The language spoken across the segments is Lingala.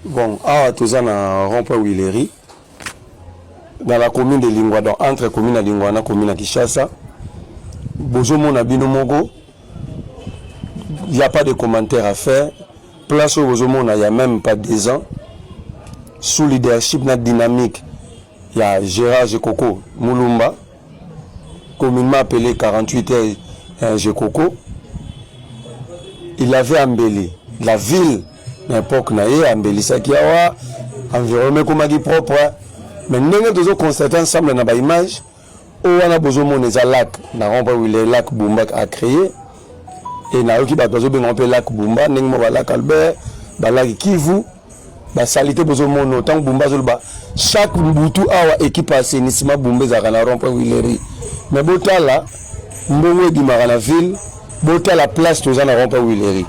Bon, awa toza na rond-point Willery dans la commune de Lingwa, donc entre commune ya Lingwa na commune ya Kinshasa. Bozomona bino moko, il n'y a pas de commentaire à faire. Place oyo bozomona, il n'y a même pas 2 ans, sous leadership na dynamique ya Gérard Jekoko Mulumba, communément appelé 48 heures Jekoko, il avait embelli la ville. Na époque na ye, ambelisaki awa, environnement ekomaki propre. Mais ndenge tozoconstater ensemble na baimage oyo wana, bozomona eza lac na rond-point Wile, lac Bumba a créé. E nayoki bato bazobenga mpe lac Bumba, ndenge mo balac Albert, balac Kivu. Basali te. Bozomona ntango Bumba azoloba, chaque butu awa équipe ya assainissement Bumba ezalaka na rond-point Willery. Mais botala mbongo ebimaka na ville, botala place toza na rond-point Willery,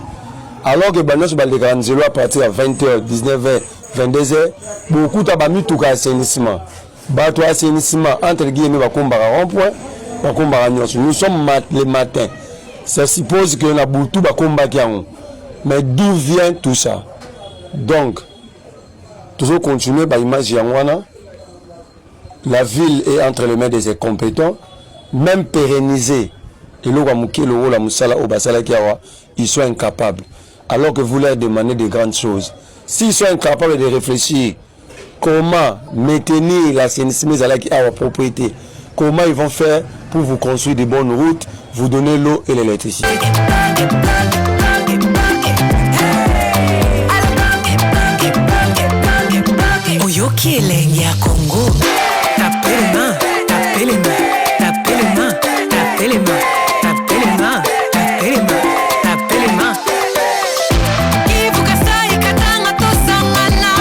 alors que banyonso balekaka nzelo à partir ya 20 h, 19 h, 22 h, bokuta bamituka ya assainissement, bato ya assainissement entre guillemets bakombaka rond-point, bakombaka nyonso. Nous sommes le matin, ça suppose que na butu bakombaki yango. Mais d'où vient tout ça? Donc tozocontinue baimage yango wana. La ville est entre les mains des incompétents. Même pérenniser eloko ya moke lokola mosala oyo basalaki awa, ils sont incapables, alors que vous leur demandez de grandes choses. S'ils sont incapables de réfléchir comment maintenir l'assainissement ezalaki awa, propriété, comment ils vont faire pour vous construire de bonnes routes, vous donner l'eau et l'électricité? Oyoki elengi ya Kongo, tapelema, tapelema, tapelema, tapelema, tapelema, tapelema, tapelema. Kivu, Kasai, Katanga, tosangana.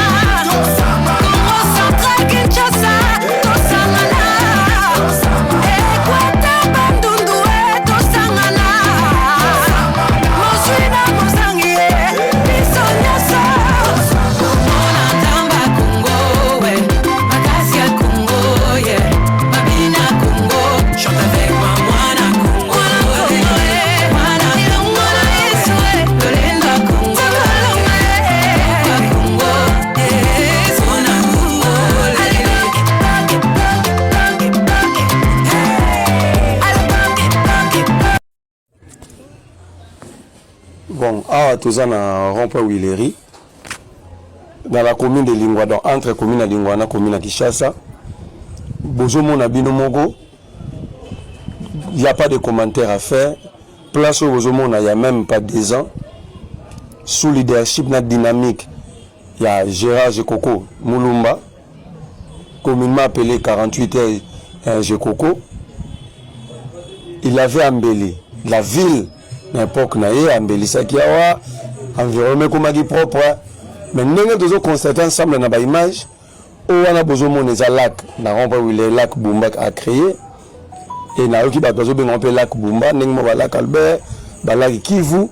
Kongo Central, Kinshasa, tosangana. Ekwata, Bandundu e, tosangana. Mozwi na mozangi ye, biso nyonso. Komona Nzambe Kongo we, makasi ya Kongo ye, babina Kongo. Chante avec moi, mwana Kongo, mwana Kongo, lolendo ya Kongo, ya Kongo, zona Kongo. Bon, awa toza na rond-point Willery dans la commune de Lingwa, donc entre commune ya Lingwa na commune ya Kinshasa. Bozomona bino moko, il y a pas de commentaire à faire. Place oyo bozomona, il y a même pas 2 ans, sous leadership na dynamique ya Gérard Jekoko Mulumba, communément appelé 48 heures Jekoko, il avait embelli la ville. Na époque na ye, ambelisaki awa, environnement ekomaki propre. Mais ndenge tozoconstater ensemble na baimage oyo wana, bozomona eza lac na rond-point Wile, lac Bumba a créé. E nayoki bato bazobenga mpe lac Bumba, ndenge mo balac Albert, balac Kivu.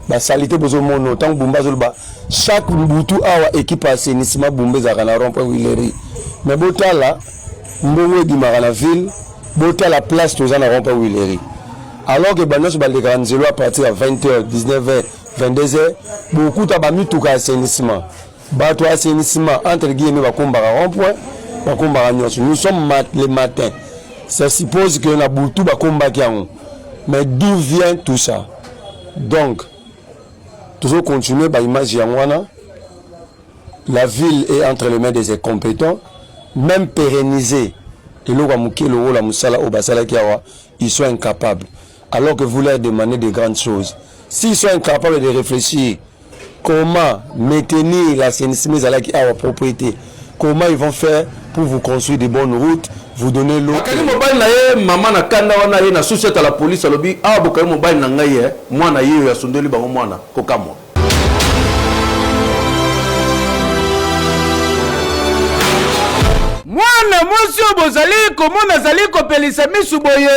Basali te. Bozomona ntango Bumba azoloba, chaque butu awa équipe ya assainissement Bumba ezalaka na rond-point Willery. Mais botala mbongo ebimaka na ville, botala place toza na rond-point Willery, alors que banyonso balekaka nzelo à partir ya 20 h, 19 h, 22 h, bokuta bamituka ya assainissement, bato ya assainissement entre guillemets bakombaka rond-point, bakombaka nyonso. Nous sommes le matin, ça suppose que na butu bakombaki yango. Mais d'où vient tout ça? Donc tozocontinue baimage yango wana. La ville est entre les mains des incompétents. Même pérenniser eloko ya moke lokola mosala oyo basalaki awa, ils sont incapables, alors que vous leur demandez de grandes choses. S'ils sont incapables de réfléchir comment maintenir l'assainissement ezalaki awa, propriété, comment ils vont faire pour vous construire de bonnes routes, vous donner l'eau? Akangi mobali na ye, mama na kanda wana ye na susi ata la police alobi awa bokangi mobali na ngai ye, mwana ye oyo asundoli bango, mwana kokamwa. Mwana mwasi oyo bozali komona azali kopelisa misu boye,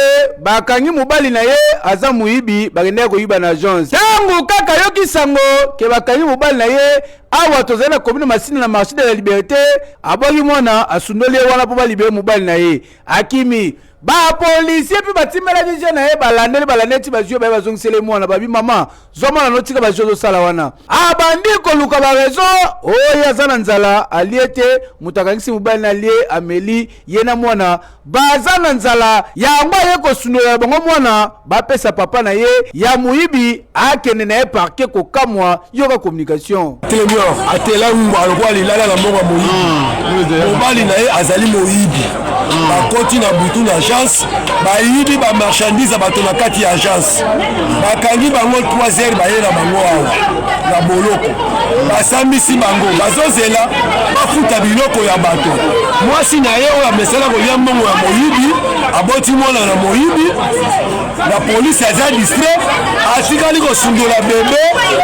bakangi mobali na ye aza moyibi, bakendaki koyiba na agence. Ntango kaka ayoki sango ke bakangi mobali na ye, awa tozali na commune Masina na marché de la Liberté, abwaki mwana, asundoli ye wana mpo balibere mobali na ye, akimi. Bapolisier mpe batimbelaki je na ye, balandeli balandeli ti bazwi ye, baye bazongiseli ye mwana, babi mama zwa mwana notika bazwi ozosala wana. Abandi koluka barezo oyo aza na nzala alie te, moto akangisi mobali na alie ameli, ye na mwana baza na nzala, yango aye kosundolela bango mwana, bapesa papa na ye ya moyibi akende na ye parquet. Kokamwa, yoka communication. Telemi atela ngwa lokola lilala na mbongo ya moyibi. Mobali na ye azali moyibi. Bakoti na butu na agence, bayibi ba marchandise ya bato na kati ya agence, bakangi bango 3 heures, baye na bango awa na boloko, basambisi bango, bazozela bafuta biloko ya bato. Mwasi na ye oyo amesana kolia mbongo ya moyibi aboti mwana na moyibi na polisi, aza distrait, atikali kosundola bebe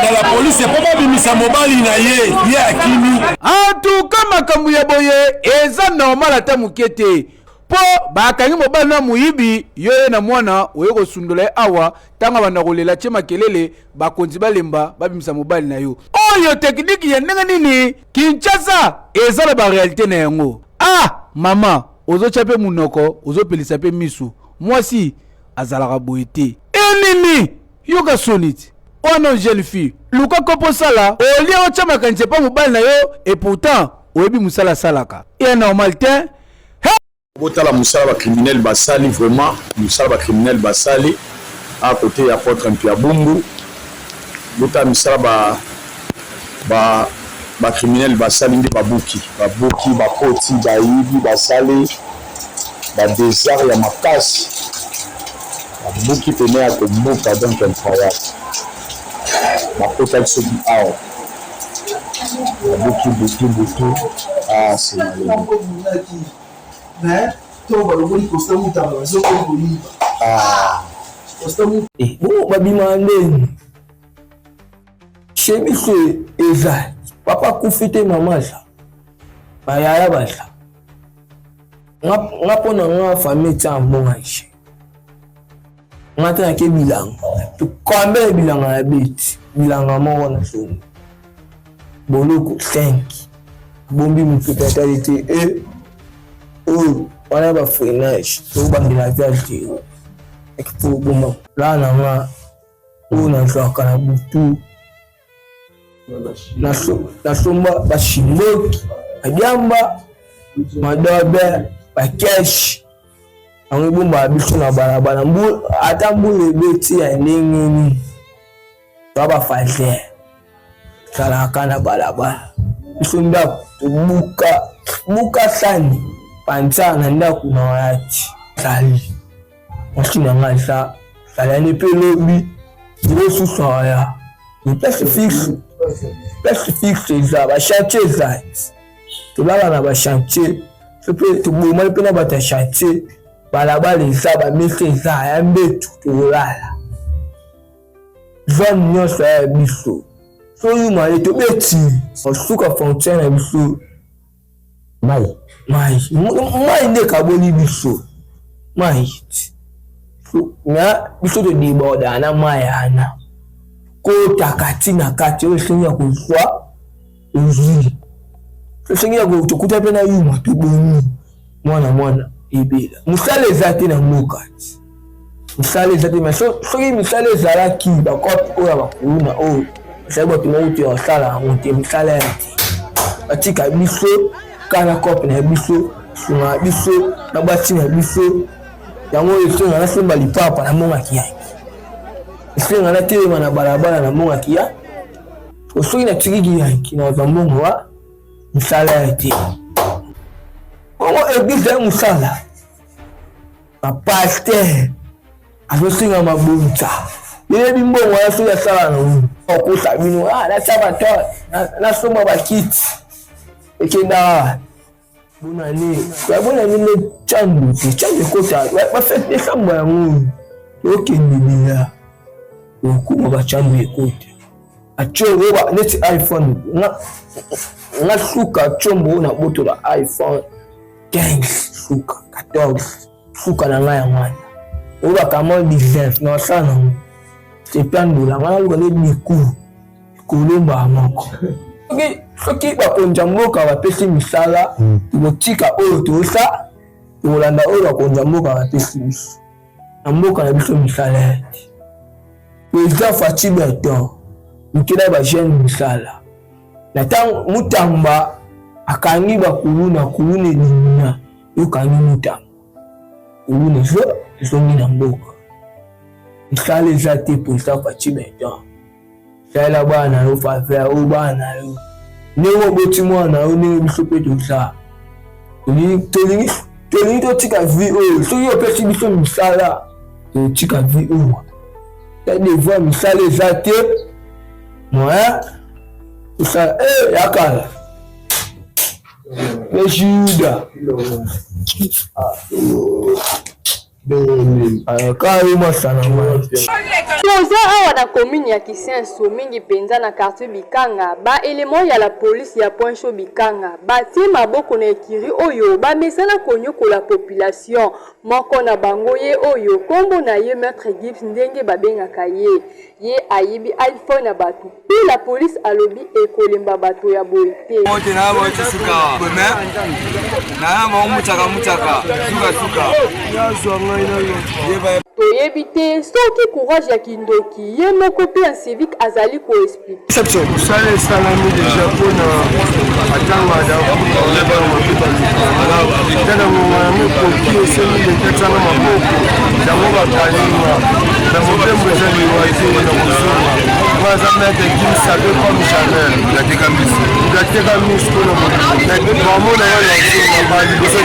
na la polisi mpo babimisa mobali na ye, ye akimi. Antuka makambo ya boye eza normal ata moke te, mpo bakangi mobali na moyibi, yo ye na mwana oye kosundola ye awa, ntango abanda kolela tie makelele, bakonzi balemba babimisa mobali na yo. Oyo tekiniki ya ndenge nini? Kinshasa eza na barealité na yango. Ah mama, ozotya mpe monoko, ozopelisa mpe misu, mwasi azalaka boye te. Enini yoka soni ti wana, jeune fille, luka kopo osala olie, otya makanisi epa mobali na yo, et pourtant oyebi mosala asalaka ya normal te. Botala mosala bacriminel basali, vraiment mosala bacriminel basali à côté ya apôtre Mpiabungu. Botala misala ba ba bacriminel basali, nde babuki babuki, bakoti, bayibi, basali badésart ya makasi, babuki pene ya kobuka, donc incroyable. Bakotaki soki awa, babuki butu butu. Ah, c'est malheureux. Mais to balongoli Constant Mutamba, bazokoma koyiba. Ah. Constant Mutamba. Eh, bongo babimaka ndeni chez biso eza papa akufi te, mama aza, bayaya baza. Nga mpo na nga famille etia mbongo je nga te, nake bilanga tokambe bilanga na beti bilanga moko na songo boloko 5 bombi mopepe atali te e oyo wana bafreinage tobandela viage te ekpo boma laa na nga oyo nazwaka na butu, nasomba bashimboki, badiamba, madobe, bakesh yango ebombaka biso na balabala. Ata mbula ebeti ya ndenge nini, toa bafaser ezalaka na balabala. Biso ndako tobuka buka sani panza na ndako na wayati zali mwasi na ngai eza zalani mpe lobi lisusu aya place fixe, place fixe eza bachantier, eza tolala na bachantier so mpe tobomani mpe na bato ya chantier. Balabala eza, bamesa eza ya mbetu, tokolala zone nyonso ya biso. Soyuma ye tobeti osuka frontière na biso. Mai. Mai, mai nde ekaboli biso, mai na biso todebordaka na mai wana, kotaka ti na kati. Oyo esengi ya kozwa ozwi, esengi ya tokuta mpe na yuma tobomi mwana mwana ebela. Mosala eza te na mboka, misala eza te. Mais soki misala ezalaki, bakope oyo ya bakuluna oyo ezali bato moko te basala yango te, misala ya te, batika biso kaka na kope na biso, sunga na biso na basi na biso. Yango oyo esenga nasemba lipapa na mbongaki yaki, esenga natelema na balabala na mbongaki ya. Soki natikiki yanki nazwa mbongo wa misala ya te. Bongo eglise ya mosala, bapaster azosenga mabonza, yeyebi mbongo wana soki asala na okosa bino. Ah, natya bato, nasomba bakiti, ekendaka bonane ya bonane nde candu te, candu ekota bafete desambre yango okende deja okoma bacandu ekota acongo neti iPhone. Nga suka combo nabotola iPhone 15, suka 14, suka na ngai yango wana oyo bakama 19 na basala nango sepandola ngai naluka nde miku kolombaka moko. Soki bakonzi ya mboka bapesi misala, tokotika oyo tosa. Tokolanda oyo bakonzi ya mboka bapesi biso. Na mboka na biso misala ya te. President Fatshi Beton, lukela ba jeune misala. Na ntango Mutamba akangi bakuluna, kuluna ebimina, yokangi Mutamba. Kuluna ezo ezongi na mboka. Misala eza te President Fatshi Beton. Salela bana na yo faveur oyo bana na yo ndenge oboti mwana na yo ndenge biso mpe toza tolingi tolingi totika vie oyo soki opesi biso misala totika vie oyo ta devoir misala eza te moyen tosala e ya kala mpe juda Toza awa na commune ya Kisenso, mingi penza na quartier Bikanga, ba elements ya la police ya Point Chaud Bikanga batie maboko na ecurie oyo bamesana konyokola population. Moko na bango ye oyo kombo na ye Maitre Gibbs ndenge babengaka ye. Ye ayibi iPhone ya batu pe la police alobi ekolemba bato ya boye te. Mote na bote suka mais na mo mutaka mutaka suka suka. Toyebi te soki courage ya kindoki ye moko pe incivique azali ko expliquer. Mosala esalami deja mpona atanga ata na ngonga yango ekoki esengi leta tianga maboko yango bakalinga na mobembo eza liwa te na kozonga nga aza maître kimsabe comme jamais nateka miso nateka miso mpona bamona nga nazonga baliboso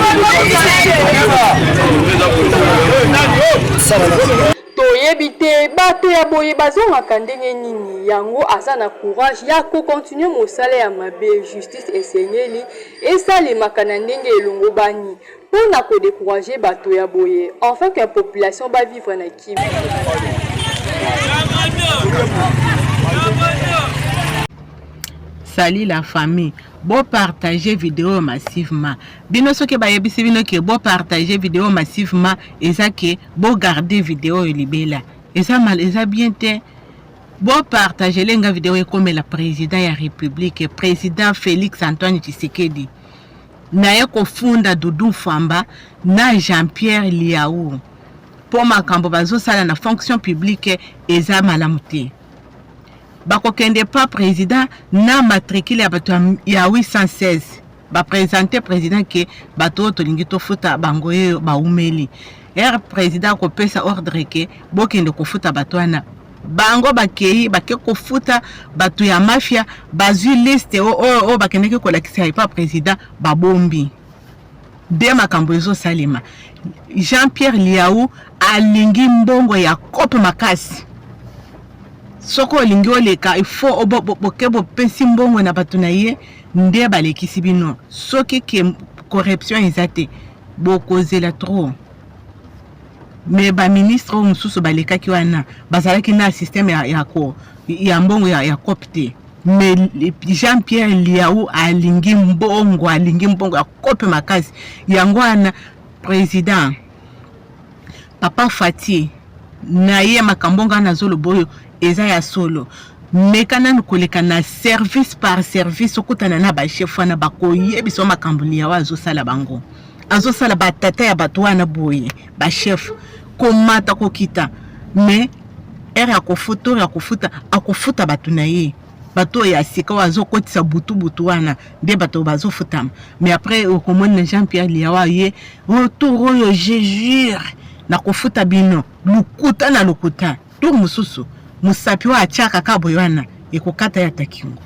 Toyebi te bato ya boye bazongaka ndenge nini yango aza na courage ya ko continuer mosala ya mabe justice esengeli esalemaka na ndenge elongobani po na ko decourager bato ya boye enfin que population ba vivre na kimia. Salut la famille, bo partager vidéo massivement. Bino soki bayebisi bino ke bo partager vidéo massivement eza ke bo garder vidéo oyo libela. Eza mal, eza bien te. Bo partager lenga vidéo ekomela président ya République, président Félix Antoine Tshisekedi. Naye kofunda Doudou Fwamba na Jean-Pierre Liaou mpo makambo bazosala na fonction publique eza malamu te. Bakokende pa president na matricule ya bato ya 816 ba presenter president ke bato oyo tolingi tofuta bango yeyo baumeli ere president akopesa ordre ke bokende kofuta bato wana bango bakei bake kofuta bato ya mafia bazwi liste oyo oyo bakendaki kolakisa epa president babombi nde makambo ezosalema jean pierre liau alingi mbongo ya kope makasi soki olingi oleka ifo boke bopesi mbongo na bato na ye nde balekisi bino soki ke corruption eza te bokozela trop me baministre oyo mosusu balekaki wana bazalaki na systeme ya, ya, ko, ya mbongo ya, ya cope te mais Jean Pierre Liau alingi mbongo alingi mbongo ya kope makasi yango wana président papa Fati na ye makambo ngai nazoloba oyo eza ya solo meka nanu koleka na service par service okutana na bachef wana bakoyebisa makambo liawa azosala bango azosala batata ya bato wana boye bachef komata kokita mais ere ya kofuta oyo akofuta akofuta bato na ye bato oyo ya sika oyo azokotisa butu butu wana nde bato bazofutama mais après okomona jean pierre liawa ye retour oyo je jure nakofuta bino lokuta na lokuta tour mosusu mosapi oyo atiaka kaka boye wana ekokata ye ata kingo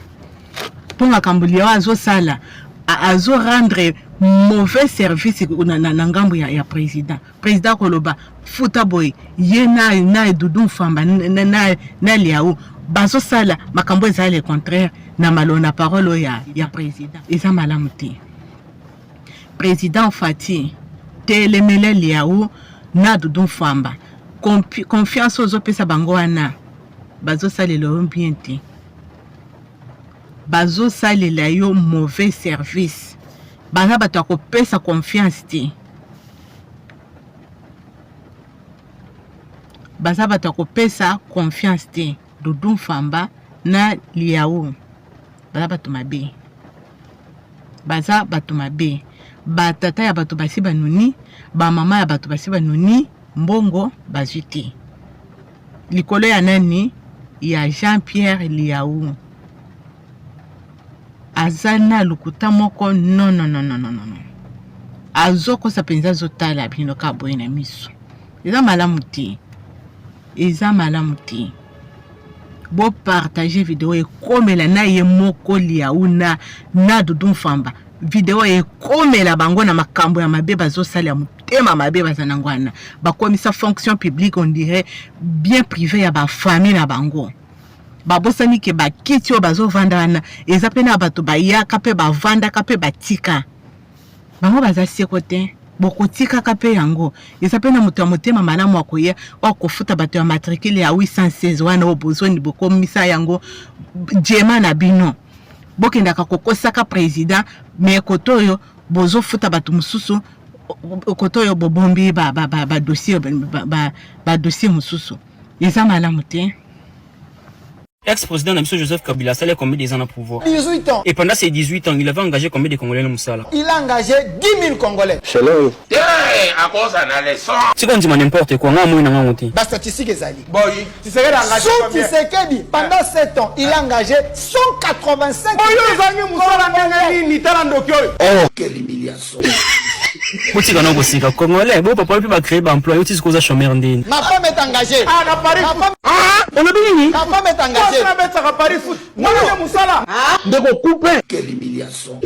mpo makambo liawa azosala azo rendre mauvais service na, na, na ngambo ya, ya président président akoloba futa boye ye na, na dudu mfamba na, na, na liao bazosala makambo eza le contraire na malo na parole oyo ya, ya président eza malamu te président fati telemele liao na dudu mfamba confiance ozopesa bango wana bazosalela yo bien te bazosalela yo mauvais service baza bato ya kopesa confiance te baza bato ya kopesa confiance te dudu mfamba na liau baza bato mabe baza bato mabe Batata ya bato basi banuni, bamama ya bato basi banuni, mbongo bazwi te. Likolo ya nani? Ya Jean-Pierre Liaou. Aza na lokuta moko non non non non non non. Azokosa mpenza, azotala bino kaka boye na miso. Eza malamu te. Eza malamu te. Bo partager video ekomela na ye moko Liaou na na Doudou Mfamba. Video ekomela bango na makambo ya mabe bazosala ya motema mabe baza nango wana. Bakomisa fonction publique on dirait bien privé ya ba famille na bango. Babosani ke bakiti oyo bazovanda wana eza mpe na bato bayaka mpe bavandaka mpe batika bango baza seko te. Bokotikaka mpe yango eza mpe na moto ya motema malamu akoya oyo akofuta bato ya matricule ya 816 wana oyo bozoni bokomisa yango jema na bino. Bokendaka kokosaka président mais kote oyo bozofuta bato mosusu, kote oyo bobombi ba, ba, ba, ba dossier, ba, ba, ba dossier mosusu eza malamu te. Ex-président na biso Joseph Kabila asali combien de ans na pouvoir? 18 ans. Et pendant ces 18 ans, il avait engagé combien de Congolais na mosala? Il a engagé 10 000 Congolais. Selon Te, akoza na leçon. Tika ndima n'importe quoi, nga moi na ngango te. Ba statistique ezali. Boyi, Tshisekedi a engagé Sous combien? Tshisekedi, pendant 7 ans, il a engagé 185 Oyo ozangi mosala ndenge nini tala ndoki oyo. Oh. Quelle humiliation. Botika na koseka Congolais, bo papa mpe ba créer ba emploi, yo ti sikoza chômeur ndeni. Ma femme est engagée. Ah, na Paris Ma foot. femme... Ah, olobi nini? Ma femme est engagée. Mwasi nabetaka Paris foot. Mwana nde mosala. Ndeko coupe. Quelle humiliation.